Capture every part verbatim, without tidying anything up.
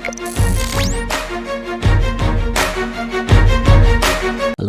Hello,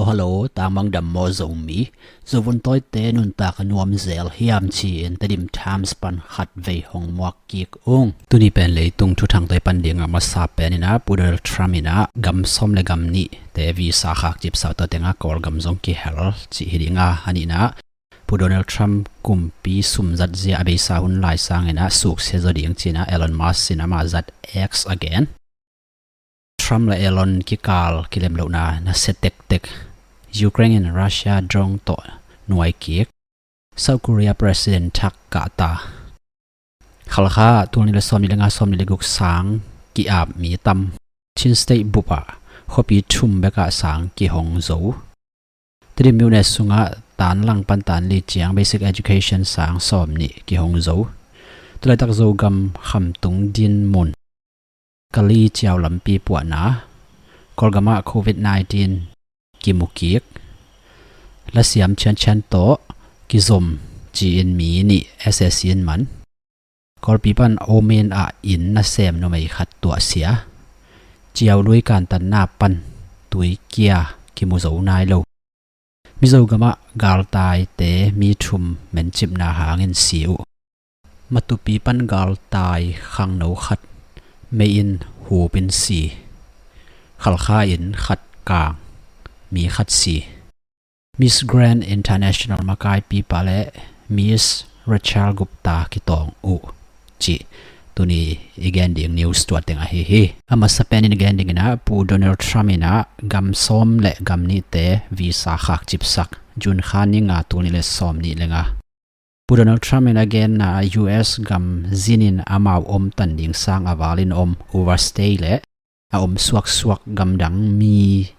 hello, tangmang dam maw Zomi? Zovun tawite nuntak a nuam zel hiam ci-in Tedim Times pan khat vei hong muak kik ung. Tuni pen leitung thuthang tawh i pan ding a masa pen in ah Pu Donald Trump in ah gam sawm le gam nihte visa khak cipsak tawh teng ah Kawlgam zong kihel cih hi ding a, a nihna Pu Donald Trump kumpi sumzat zia a beisa hun lai sangin ah suksia zaw ding ci-in ah Elon Musk in amah zat X a gen. Trump le Elon kikal kilemlohna nasia tektek. Ukraine in Russia drone tawh nuai kik. South Korea President thak kahta. Khalkha tul nih le sawm nih le nga, sawm nih le guk sang ki-ap mi tam. Chin State bup ah khuapi thum bek ah sang kihong zo. Tedim myone sungah tan lang pan tan li ciang basic education sang sawm nih kihong zo. Tulaitak Zogam khamtung din mun Kali ciau lampi puahna, Kawlgam ah covid nineteen kimu kik. Lasiam Ciancian tawh kizom ci-in mi nih S A C in man. Kawlpi pan Omen ah inn nasem numei khat tuahsia. Ciau lui kantanna pan tui kia kimu zo nai lo. Mizo gamah galtaite mi thum mencipna hangin si uh. Matupi pan galtai khangno khat mei in hup in si. Khalkha in khat kang, mi khat si. Miss Grand International makaipipa le Miss Rachel Gupta kitawng uh cih tuni i gen ding news tuah teng ahi hi. A masa pen in i gen ding in ah Pu Donald Trump in ah gam sawm le gam nihte visa khak cipsak, June kha ni nga, tul nih le sawm nih le nga. Pu Donald Trump in a genna U S gam zinin amau om tan ding sang a valin om overstay le a om suaksuak gamdang mi,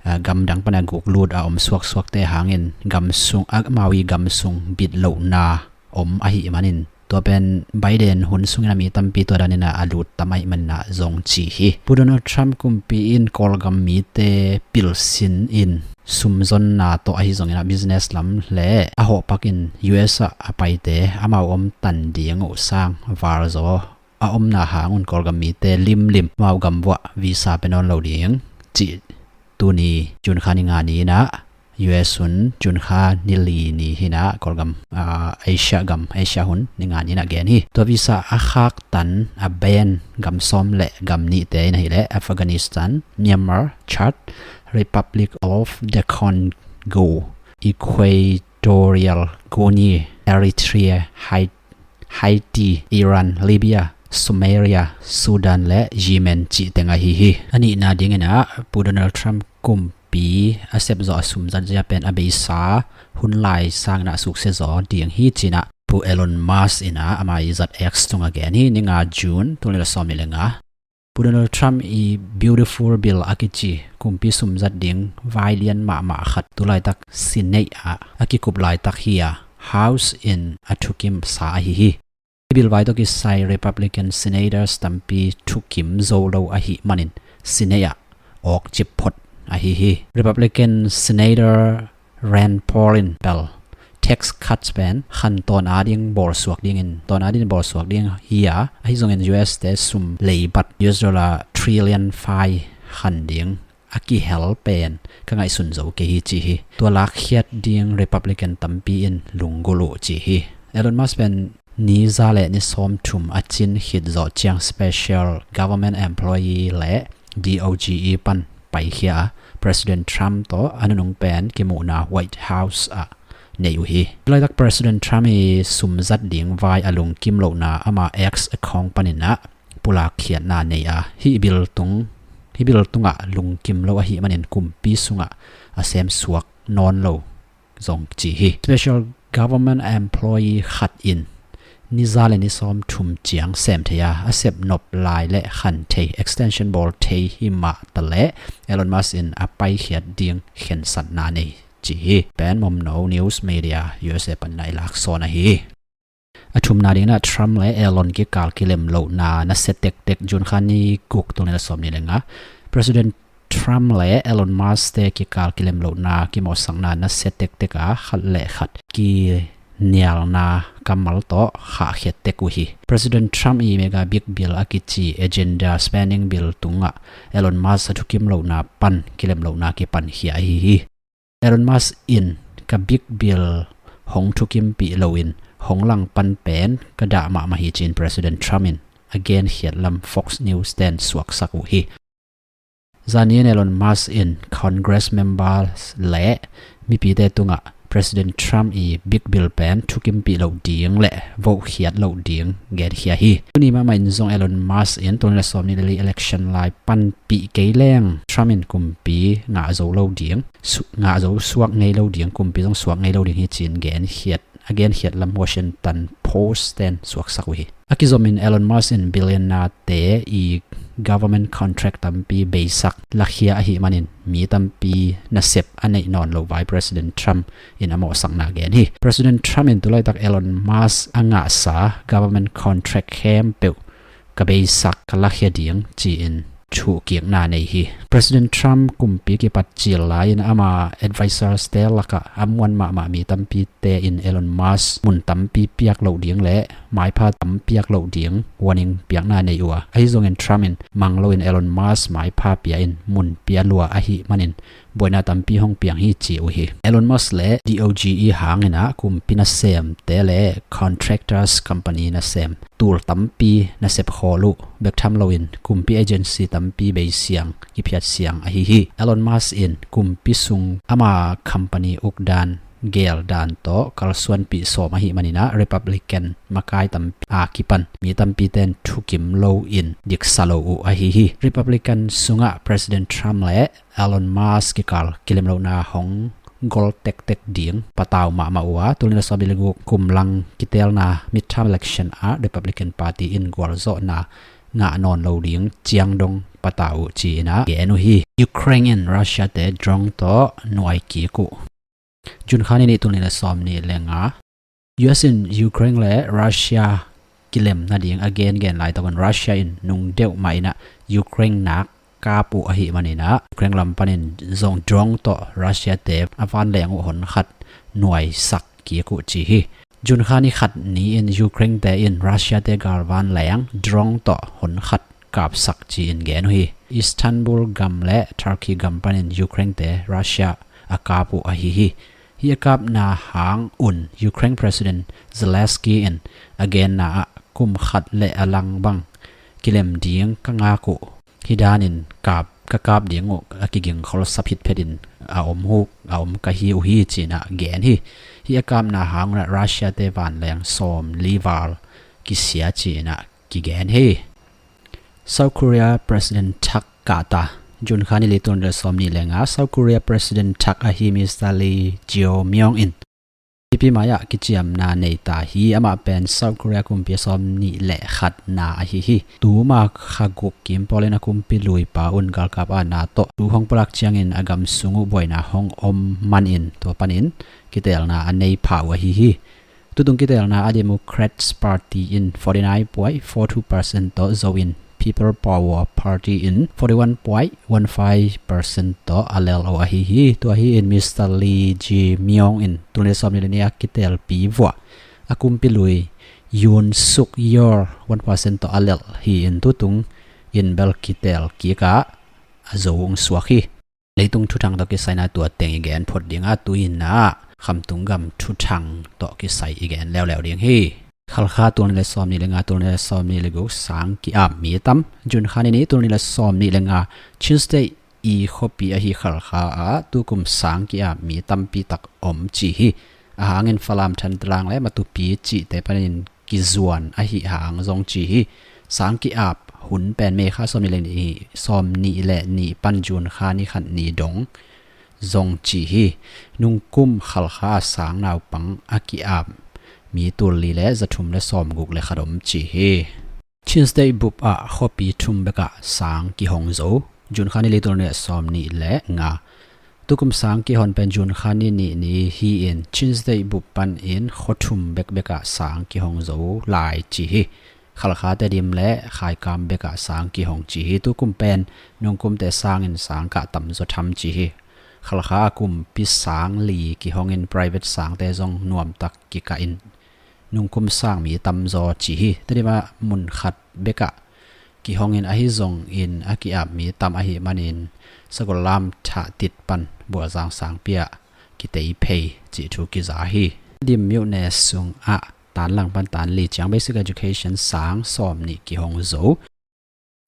ah, gamdang pan a guk lut a om suaksuakte hangin gam sung, amau i gam sung bit lohna om ahih manin tua pen Biden hun sungin a mi tampi tua danin a lut tam ahih manin ah zong ci hi. Pu Donald Trump kumpi in Kawlgam mite pilsin in sumzonna tawh ahi zongin ah business lam le a hawhpak in U S ah a paite amau om tan ding uh sang valzaw a omna hang un Kawlgam mite limlim amau gam vuah visa pe nawn lo ding cih tuni June kha ni nga ni in ah U S un June kha ni li ni hi in ah Kawlgam, ah, Asia gam, Asia hun ni nga ni in ah gen hi. Tua visa a khak tan a ban gam sawm le gam nihte in ahih leh Afghanistan, Myanmar, Chad, Republic of the Congo, Equatorial Guinea, Eritrea, Haiti, Haiti, Iran, Libya, Somalia, Sudan le Yemen cih teng ahi hi. A nihna ding in ah Pu Donald Trump kumpi a sep zawh a sumzat zia pen a beisa hun lai sangin ah suksia zaw ding hi ci-in ah Pu Elon Musk in ah amah i zat X tungah gen hi. Ni nga June, tul nih le sawm nih le nga. Pu Donald Trump i Beautiful Bill a kici kumpi sumzat ding vai lian mahmah khat tulaitak Senate ah a kikup laitak hi a, House in a thukim sa ahi hi. Hih bill vai tawh kisai Republican senators tampi thukim zo lo ahih manin Senate ah awk cip phot ahi hi. Republican Senator Rand Paul in bel tax cuts pen khan tawn ading bawlsuak dingin, tawn ading bawlsuak ding hi a, ahi zongin U S te sum leibat U S dollar trillion five khan ding a kihel pen ka ngaihsun zo kei hi ci hi. Tua lakkhiat ding Republican tampi in lunggulh uh ci hi. Elon Musk pen ni za le ni sawm thum a cin khit zawh ciang special government employee le D O G E pan paikhia a, President Trump tawh a nunung pen kimuhna White House ah nei uh hi. Laitak President Trump i sumzat ding vai a lungkim lohna ama X account panin ah pulakkhiatna nei a, hih bill tung, hih bill tungah lungkim lo ahih manin kumpi sungah a semsuak nawn lo zong ci hi. Special government employee khat in ni za le ni sawm thum ciang sem thei a, a sep nop lai le khan thei, extension bawl thei hi mah ta leh Elon Musk in a paikhiat ding khensatna nei ci hi. Pen Momno News Media U S A panin ah i laksawn ahi hi. A thumna dingin ah Trump le Elon kikal kilem lohna nasia tektek, June kha ni guk, tul nih le sawm nih le nga. President Trump le Elon Musk te kikal kilem lohna kimawhsakna nasia tektek a khat le khat kinialna kammal tawh khahkhiat tek uh hi. President Trump i mega big bill a kici agenda spending bill tungah Elon Musk a thukim lohna pan kilem lohna kipankhia ahi hi. Elon Musk in ka big bill hong thukimpih loin hong langpan pen ka dah mahmah hi ci-in President Trump in a genkhiat lam Fox News ten suaksak uh hi. Zani in Elon Musk in Congress members le mipite tungah President Trump i big bill pen thukimpih loh ding le vohkhiat loh ding genkhia hi. Tuni mahmah in zong Elon Musk in tul nih le sawmnih le li election lai panpih kei leng Trump in kumpi ngah zo lo ding, su-, ngah zo suak ngei lo ding, kumpi zong suak ngei lo ding hi ci-in genkhiat a genkhiat lam Washington Post ten suaksak uh hi. A kizomin Elon Musk in billionaire te i government contract tampi beisak lakhia ahih manin mi tampi nasep a neih nawn lo vai President Trump in a mawhsakna gen hi. President Trump in tulaitak Elon Musk a ngahsa government contract khempeuh ka beisak ka lakhia ding ci-in thuhkikna nei hi. President Trump kumpi kipat cil lai-in ama advisors te lakah a muan mahmah mi tampite in Elon Musk mun tampi piak loh ding le maipha tam piak loh ding warning piakna nei uh a, ahi zongin Trump in mang loin Elon Musk maipha pia in mun pia lua ahih manin buaina tampi hong piang hi ci uh hi. Elon Musk le D O G E hangin ah kumpi nasemte le contractors company nasem tul tampi nasep khawl uh bek tham loin kumpi agency tampi beisiang kiphiat siang ahi hi. Elon Musk in kumpi sung ama company uk dan gel dan tawh kalsuanpih sawm ahih manin ah Republican makai tampi a kipan mi tampi ten thukim loin diksa lo uh ahi hi. Republican sungah President Trump le Elon Musk kikal kilemlohna hong gol tektek ding patau mahmah uh a, tul nih le sawmnih le guk kum lang kitelna midterm election ah Republican Party in gualzawhna ngah nawn lo ding ciang dong patau uh ci-in ah gen uh hi. Ukraine in Russia te drone tawh nuai kik uh. June kha ni nih, tul nih le sawmnih le nga. U S in Ukraine le Russia kilem nading a gengen laitakin Russia in nung deuh mah in ah Ukraine nak kap uh ahih manin ah Ukraine lam panin zong drone tawh Russia te a vanleng uh honkhat nuaisak kik uh ci hi. June kha ni khat ni-in Ukraine te in Russia te galvanleng drone tawh honkhat kapsak ci-in gen uh hi. Istanbul gam le Turkey gam panin Ukraine te Russia a kap uh ahi hi. Hih a kapna hang un Ukraine President Zelensky in a genna ah kum khat le a lang bang kilem ding ka ngak uh, hih danin kap, ka kap ding uh a kigingkhol sap hitphetin a om uh, a om ka hi uh hi ci-in ah gen hi. Hih a kapna hang un ah Russia te vanleng sawmli val kisia ci-in ah kigen hi. South Korea President thak kahta. June kha ni li, tul nih le sawmnih le nga. South Korea President thak ahi Mister Lee Jae-myung in mipi mai-ah kiciamna nei ta hi. Amah pen South Korea kumpi a sawmnih le khatna ahi hi. Tuma kha guk kim pawlin a kumpi luipa un galkap aatna tawh thu hong pulak ciangin a gam sung uh buaina hong om manin tua panin kiteelna a nei pha uh ahi hi. Tutung kiteelna a Democrats Party in forty nine point four two percent tawh zo in People Power Party in forty one point one five percent tawh a lel uh ahi hi. Tua hi-in Mister Lee Jae-myung in tul nih le sawmnih le nih a kiteelpi vuah a kumpi lui Yoon Suk Yeol one percent tawh a lel hi-in tutung in bel kiteel kikah a zo ung suak hi. Leitung thuthang tawh kisai-in ah tua teng i gen phot ding a, tu-in ah Khamtung gam thuthang tawh kisai i gen leuleu ding hi. Khalkha, tul nih le sawmnih le nga, tul nih le sawmnih le guk, sang ki-ap mi tam. June kha ni nih, tul nih le sawmnih le nga, Chin State i khuapi ahi Khalkha ah tukum sang ki-ap mi tampi tak om ci hi. A hangin Falam, Thantlang le Matupi cihte panin kizuan ahi hang zong ci hi. Sang ki-ap hun pen May kha sawmnih le nih, sawmnih le nih pan June kha ni khat ni dong zong ci hi. Nungkum Khalkha a sang naupang a ki-ap mi tul li le za thum le sawmguk le khat om ci hi. Chin State bup ah khuapi thum bekah sang kihong zo. June kha ni li, tul nih le sawmnih le nga. Tukum sang kihon pen June kha ni nih ni hi-in Chin State bup panin khua thum bekbek ah sang kihong zo lai ci hi. Khalkha, Tedim le Khaikam bekah sang kihong ci hi. Tukum pen nungkumte sangin sang kah tamzaw tham ci hi. Khalkha a kumpi sang li kihongin private sangte zong nuamtak kikah in nungkum sang mi tamzaw ci hi. Tedim ah mun khat bekah kihongin ahi zongin a ki-ap mi tam ahih manin sagol lam thah tit pan Bualzang sangpi ah kitei phei cih thu kiza hi. Tedim myone sungah tanlang pan tanli ciang basic education sang sawm nih kihong zo.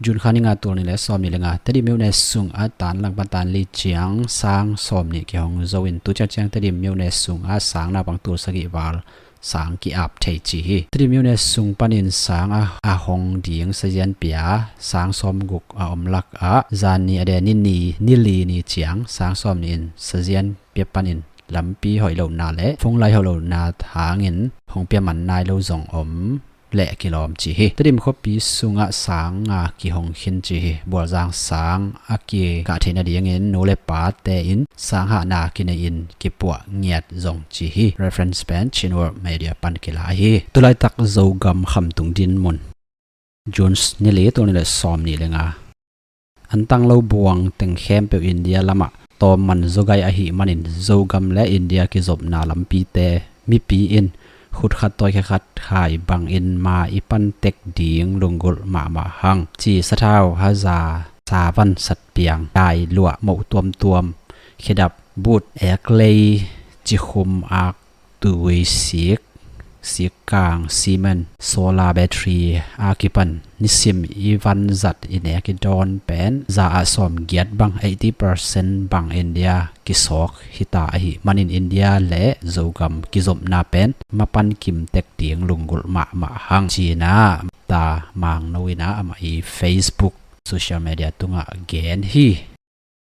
June kha ni nga tul nih le sawm nih le nga, Tedim myone sungah tanlang pan tanli ciang sang sawm nih kihong zo in tu ciangciang Tedim myone sungah sang naupang tul sagih val sang ki-ap thei ci hi. Tedim myone sung panin sang a, a hong ding sazian pia sang sawm guk a om lakah zan ni a de ni ni, ni li ni ciang sang sawm nih in sazian pia panin lampi hoih lohna le phone line hoih lohna hangin hong pia man nai lo zong om leh kilawm ci hi. Tedim khuapi sungah sang nga kihong khin ci hi. Bualzang sang a kikah theih nadingin nu le pate in sang hahna kinei in kipuah ngiat zong ci hi. Reference pen Chin World Media pan kila hi. Tulaitak Zogam khamtung dinmun. June ni li tul nih le sawm nih le nga. Antang lo buang teng khempeuh India lamah tawm man zaw gai ahih manin Zogam le India kizopna lampite mipi in khut khat tawikhe khat khai bangin ma i pan tek ding lunggulh mahmah hang ci sathau haza savan satpiang dai luah moh tuamtuam khedap but eklei cikhum ak tui sik, sikkang, cement, solar battery a kipan nisim i vanzat i nek i dawn pen za ah sawm giat bang, eighty percent bang India kisawk hita ahih manin India le Zogam kizopna pen mapan kimtek ding lunggulh mahmah hang cinah ta mangno inah amah i Facebook social media tungah gen hi.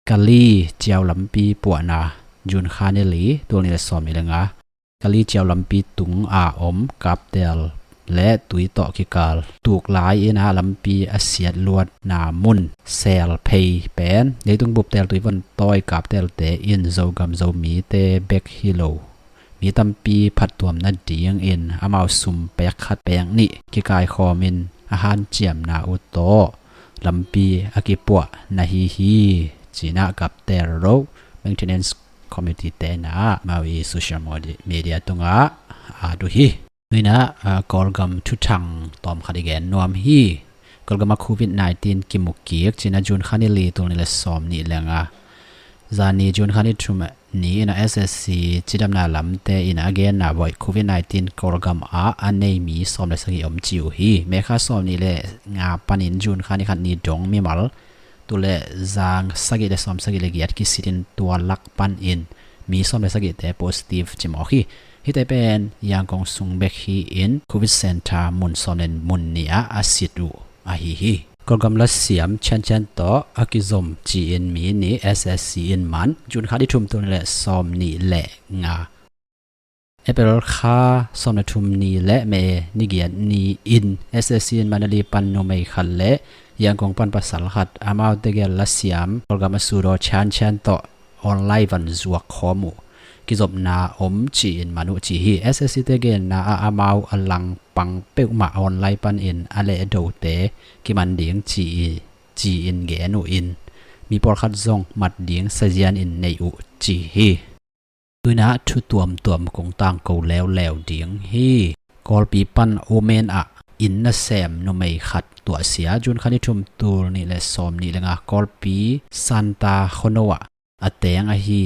Kali ciau lampi puahna, June kha ni li tul nih le sawm nih le nga. Kali ciau lampi tung a om kaptel le tui tawh kikal tuk lai inah lampi a siat luatna mun sel phei pen leitung buptel tui von tawi kaptelte in Zogam Zomite bek hi lo mi tampi phattuam nadingin amau sum pek khat pek nih kikaikhawmin a hanciamna uh tawh lampi a kipuah na hi hi cinah kapter lo maintenance committee tenah amau i social media tungah a duh hi. Nuinah Kawlgam thuthang tawm khat i gen nuam hi. Kawlgam a covid nineteen kimukik cinah June kha ni li tul nih le sawm nih le nga. Zani June kha ni thum ni inah S S C cidamna lamte inah a genna voih covid nineteen Kawlgam ah a nei mi sawm le sagih om ci uh hi. May kha sawm nih le nga panin June kha ni khat ni dong mimal tul le za sagih le sawm sagih le giat kisitin tua lak panin mi sawm le sagihte positive cimawk hi. Hihte pen Yangon sung bek hi in covid center mun sawm le mun nih ah a sit uh ahi hi. Kawlgam lasiam Chan Chan tawh a kizom ci-in mi nih S S C in man June kha ni thum tul nih le sawm nih le nga. April kha sawm le thum ni le May ni giat ni in S S C in Mandalay pan numei khat le Yangon pan pasal khat amaute gel lasiam Kawlgam a sudaw Chan Chan tawh online van zuak khawm uh kizopna om ci-in man uh ci hi. S S C te genna ah amau a langpang peuhmah online panin a lehdote kiman ding ci-in ci-in gen uh in mi pawlkhat zong mat ding sazian in nei uh ci hi. Tuinah thu tuamtuam kong tangko leuleu ding hi. Kawlpi pan Oman ah inn nasem numei khat tuahsia June kha ni thum tul nih le sawm nih le nga Kawlpi Santa Khono ah a teng ahi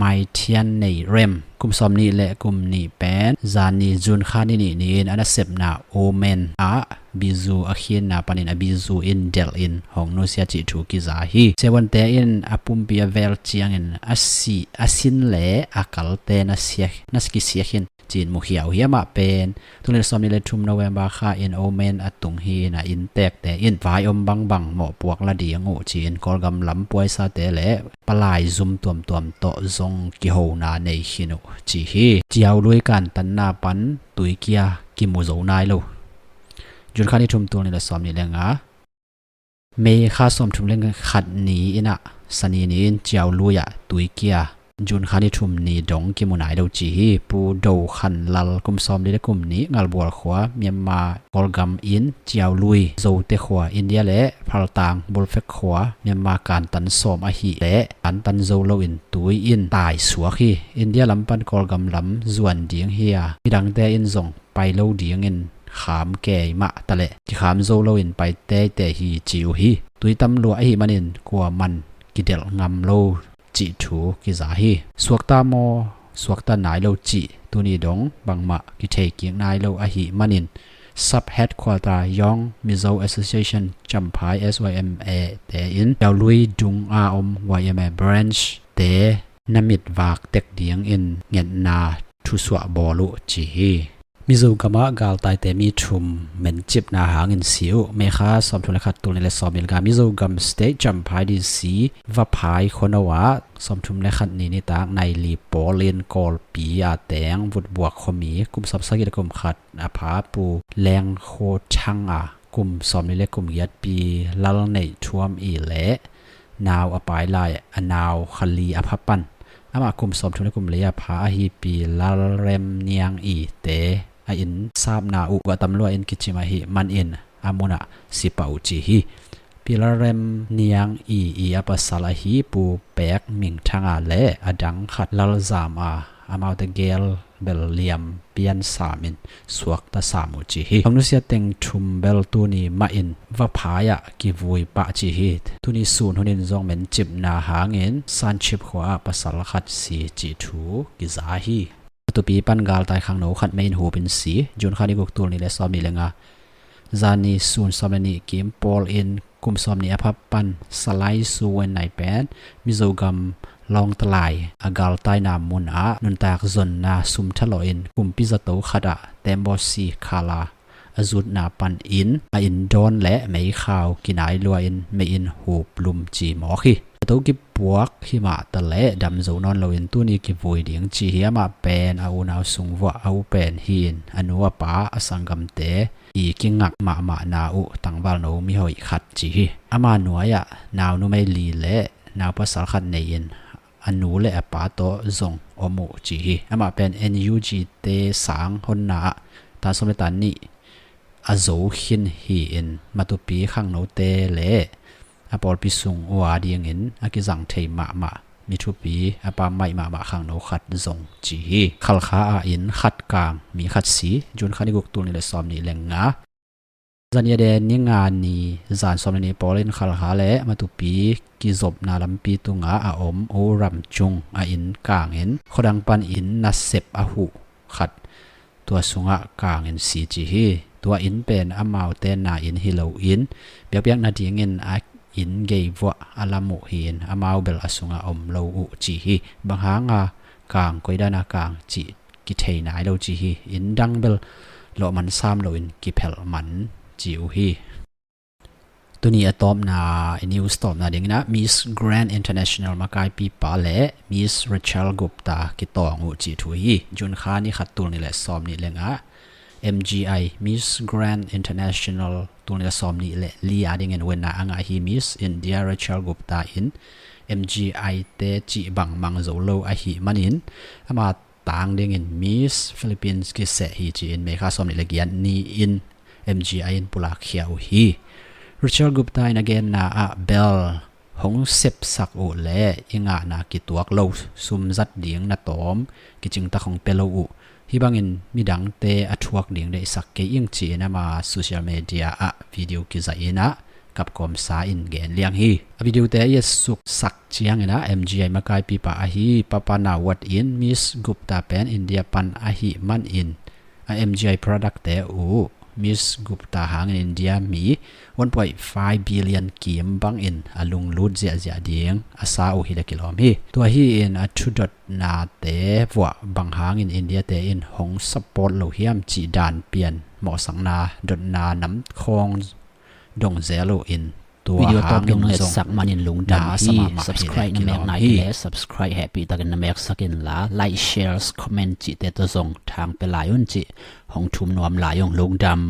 Mai Thian Nei Rem kum sawm nih le kum nih pen zani June kha ni nih ni-in a nasepna Oman ah bizu a khinna panin a bizu in delh in hong nusia cih thu kiza hi. Siavuante in a pumpi a vel ciangin a si a sin le a kalte na sia na kisia khin ci-in mukhia uh hi. Amah pen tul nih le sawm nih le thum November kha in Oman a tung hi. Na inntekte in vai om bangbang mawhpuak la ding uh ci-in Kawlgam lam puaisate le palai zum tuamtuam tawh zong kihona nei khin uh ci hi. Ciaului kantanna pan tuikia kimu zo nai lo. June kha ni thum tul nih le sawm nih le nga May kha sawm thum le khat ni inah sani ni-in Ciaului ah tuikia June kha ni thum ni dong kimu nai lo ci hi. Pu Do Khan Lal, kum sawmli le kum nih, Ngalbual khua, Myanmar Kawlgam in Ciaului, Zote khua, India le Phaltang Bulfek khua, Myanmar kantan sawm ahi le kantan zo loin tui in tai suak hi. India lam pan Kawlgam lam zuan ding hi a, midangte in zong pai lo dingin kham kei mah taleh kikham zo loin pai teitei hi ci uh hi. Tui tam lua ahi manin kuaman kidelh ngam lo cih thu kiza hi. Suakta maw, suakta nai lo cih tuni dong bangmah kithei kik nai lo ahi manin, Sub Headquarter Young Mizo Association Champhai, S Y M A te in Ciaului dung a om Y M A Branch te na mit vak tek dingin ngetna thusuah bawl uh ci hi. Mizo gamah galtaite mi thum mencipna hangin si uh. May kha sawmthum le khat, tul nih le sawmnih le nga, Mizo gam State, Champhai D C, Vaphai khuano ah sawmthum le khat ni nitak nai li pawlin Kawlpi a teng Vutbuak khuami, kum sawmsagih le kum khat a pha Pu Leng Kho Thang a, kum sawmli le kum giat Pi Lal Neih Thuam I le nau a pai lai a nau kha li a pha pan, amah kum sawmthum le kum li a pha ahi Pi Lal Rem Niang I te a inn sapna uh a tam lua in kicim ahi manin a munah si pah uh ci hi. Pi Lal Rem Niang I, I a pasal ahi Pu Pek Ming Thang a le a dang khat Lal Zam a, amaute gel bel liam pian sam in suakta sam uh ci hi. Hong nusia teng thum bel tuni mahin Vaphai ah kivui pah ci hi. Tuni sun hunin zong mencipna hangin Sanchip khua ah pasal khat si cih thu kiza hi. Matupi pan galtai khangno khat mei in hup in si, June kha ni guk, tul nih le sawmnih le nga. Zani sun sawm le nih kim pawlin kum sawmnih a pha pan Salai Su Wen Nai pen Mizo gam Lawngtalai a galtaina mun ah nuntak zonna sum thalawh in kumpi zato khat ah Tembaw Si Khala a zutna panin a inn dawn le meikhau kinai lua in mei in hup lum ci mawk hi. A to kipuak hi mah taleh dam zo nawn loin tuni kivui ding ci hi. Amah pen a unau sung vuah a u pen hi-in a nu a pa a sanggamte i kingak mahmahna uh tangvalno mihoih khat ci hi. Ama nuai-ah nau numei li le nau pasal khat nei-in a nu le a pa tawh zong om uh ci hi. Amah pen N U G te sang honna ah tan sawm le tan nih a zo khin hi-in Matupi khangnote le a pawlpi sung uh a dingin a kizang thei mahmah, mi thupi a pammaih mahmah khangno khat zong ci hi. Khalkha ah inn khat kang, mi khat si, June kha ni guk, tul nih le sawmnih le nga. Zaniade ni nga ni zan sawm le nih pawlin Khalkha le Matupi kizopna lampi tungah a om U Ram Cung a inn kangin khuadang pan inn nasep a huh khat tua sungah kangin si ci hi. Tua inn pen amaute na inn hi loin biakpiakna dingin a inn gei vuah a lam uh hi-in amau bel a sungah om lo uh ci hi. Bang hanga kang, koidan a kang cih kithei nai lo ci hi. Inn dang bel lawhman sam loin kiphelh man ci uh hi. Tuni a tawpna, i news tawpna dingin ah Miss Grand International makaipipa le Miss Rachel Gupta kitawng uh cih thu hi. June kha ni khat, tul nih le sawmnih le nga, M G I, Miss Grand International tul nih le sawmnih le li a dingin winner a ngah hi Miss India Rachel Gupta in M G I te cih bang mang zo lo ahi manin ama tang dingin Miss Philippines kiseh hi ci-in May kha sawmnih le giat ni-in M G I in pulakkhia uh hi. Rachel Gupta in a genna ah bel hong sepsak uh le i ngahna kituak lo sum zat ding na tawm kicingtak hong pia lo uh. Hih bangin midangte a thuak ding deihsak kei ing ci-in ama social media ah video kizaih in ah kapkawmsa in gen liang hi. A videote a i a suksak ciangin ah M G I makaipipa ahi Papa Nawat in Miss Gupta pen India pan ahi manin a M G I product te uh Miss Gupta hangin India mi one point five billion kim bangin a lunglut ziahziah ding a sa uh hi le kilawm hi. Tua hi-in a thudotnate vuah bang hangin India te in hong support lo hiam cih dan pian mawhsakna dotna nam khawng dong zel uh in tua video tawp hangin dong zong sak manin lungdam hi. Subscribe na mek nai le subscribe hehpih takin na meksak inla, like, shares, comment cihte tawh zong thang pia lai un cih hong thum nuam lai ung. Lungdam.